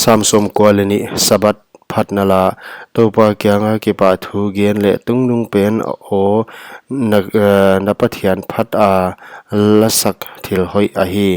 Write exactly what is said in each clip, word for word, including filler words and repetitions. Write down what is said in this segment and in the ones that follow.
Sam sawmkua leh nih. Sabbath phatna la. Toupa kianga kipahthu gen leh tungnungpen aw, na, eh, na Pathian phat a lasak thil hoih ahi.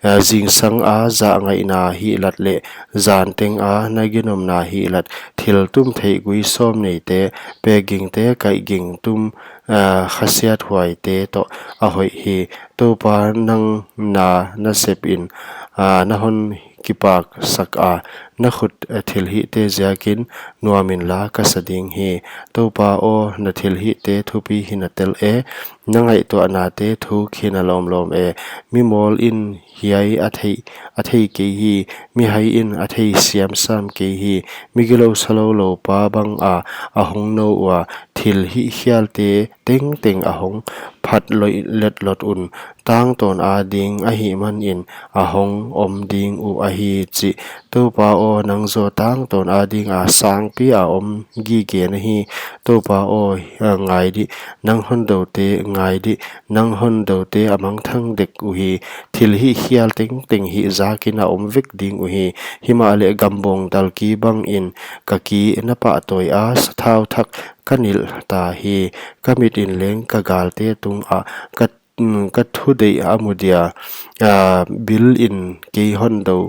Eh, zingsang a zahngaihna hihlat leh zan teng a na ginomna hihlat, thil tumtheih gui sawm neite, pekgingte, kaihging tum, eh, khasiathuaite toh a hoih hi. Toupa nang na nasep in, ah, na hon kipaksak a, na khut, eh, thilhihte ziakin nuam inla ka sa ding hi. Toupa aw, na thilhihte thupi hi na tel e, na ngaihtuahnate thuk hi na lawmlawm e. Mi mawl in hiai a thei, a thei kei hi, mi hai in a thei siamsam kei hi. Mi gilou salou loupa bang a, a hong nou ua, thilhih khialte tengteng a hong phat loih letlot un, tangtawn ading ahihmanin a hong om ding uh ahi chih. Toupa aw, nang zaw tangtawn adinga sangpi a om gige na hi. Toupa aw, ngai dih, nang hon doute ngai dih, nang hon doute a mangthang dek uhi. Thilhih khial tengteng hih zakin a om vek ding uhi. Himahleh gambawng dal ki bangin ka ki na pahtawi a, sathau thak ka nilh ta hi. Ka mit in leng ka galte tungah ka, mm, ka thudeih a mu dia. Ah, bil in kei hon dou,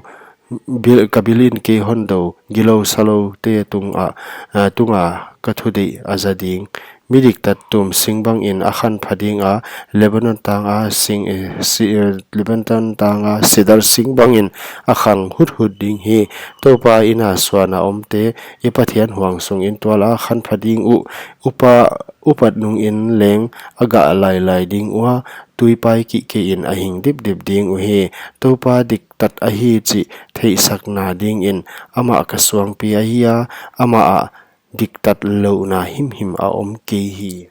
bil, ka bil in kei hon dou gilou saloute tungah, ah, tunga ka thudeih a za ding. Mi diktat tum sing bangin a khanpha ding a, Lebanon tanga sing, eh, si, eh, Lebanon tanga sidar sing bangin a khang huthut ding hi. Toupa ina suan a omte, i Pathian huang sungin tual a khanpha ding uh, upa, upat nungin leng a gah lailai ding ua, tuipai kihkei in a hing dipdip ding uhi. Toupa diktat ahi chih theihsakna dingin amah ka suangpi ahi a, amah ah diktat louhna himhim a om kei hi.